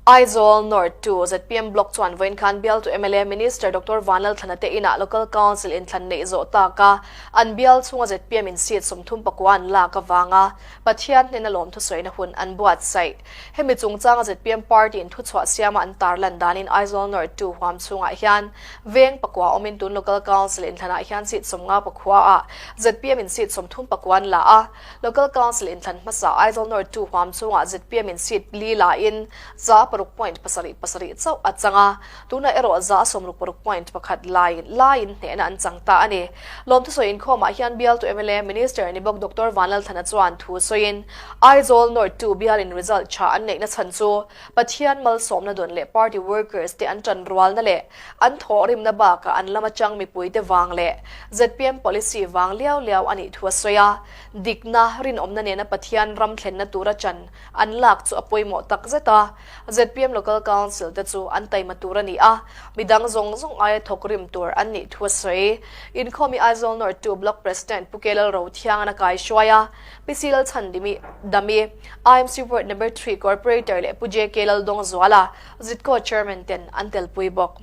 Aizawl North 2 zpm Block chuan vawiin khan bialtu mla Minister Doctor Vanlalthlana te inah Local Council inthlan neih zawh taka an bial chhunga zpm in seat 39 an lak avanga Pathian hnena lawmthusawiina hun an buatsaih. Hemi chungchanga zpm party in thuchhuah siama an tarlan danin Aizawl North 2 huam chhungah hian veng pakua awmin tun Local Council inthlanah hian seat 50 ah zpm in seat 39 an la a. Local Council inthlan hmasa Aizawl North 2 huam chhungah zpm in seat li lain 6.77 chauh a chang a, tunah erawh 66.1 laiin laiin hnehna an chang ta a ni. Lawmthusawi inkhawmah hian bialtu mla Minister ni bawk Doctor Vanlalthlana chuan thu sawiin Aizawl North 2 bialin result tha an neihna chhan chu Pathian malsawmna dawn leh party workers te an tanrualna leh an thawhrimna bakah an lama chang mipuite vang leh zpm policy vang liau liau a nih thu a sawi a. Dikna, rinawmna nena Pathian ram thlenna tura chan an lak chu a pawimawh tak zet a. Zpm Local Council te chu an taima tur a ni a, midang zawng zawng aia thawk rim tur an nih thu a sawi. Inkhawmi Aizawl North 2 Block President Pu Kelal Rothiangan a kaihruai a, PC Lalchhandimi Dami, IMC Ward Number 3 Corporator leh Pu JK Laldawngzuala, Zitco Chairman ten an telpui bawk.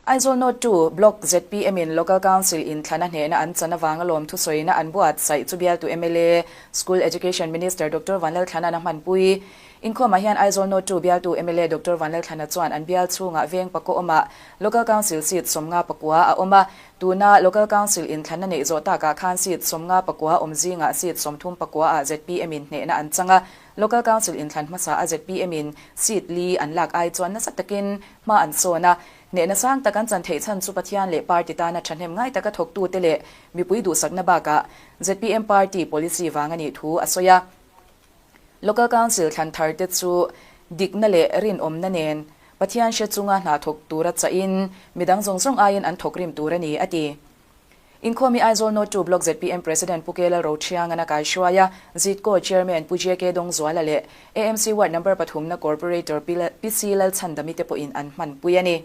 Aizawl North 2 Block zpm in Local Council in thlana hnehna an chan avanga lawmthusawiina an buatsaih chu bialtu mla, School Education Minister Doctor Vanlalthlana'n a hmanpui. Inkhawmah hian Aizawl North 2 bialtu mla Doctor Vanlalthlana chuan an bial chhungah veng pakaw awmah Local Council seat 59 a awm a, tuna Local Council in thlanna neih zawh takah khan seat 59 awm zingah seat 39 ah zpm in hnehna an chang a, Local Council inthlan hmasa a zpm in seat li an lak ai chuan nasa takin hma an sawn a. Hnehna sang tak an chan theih chhan chu Pathian leh party tana thahnem ngai taka thawktute leh mipui duhsakna bakah zpm party policy vang a nih thu a sawi a. Local Council thlan thar te chu dikna leh rinawmna nen Pathian hre chunga hna thawk tura chahin midang zawng zawng aiin an thawk rim tur a ni, a ti. Inkhawmi Aizawl North 2 Block zpm President Pu Kelal Roṭhiangan a kaihruai a, Zitco Chairman Pu JK Dawngzuala leh AMC Ward Number pathumna Corporator Pi C Lalchhandami te pawhin an hmanpui a ni.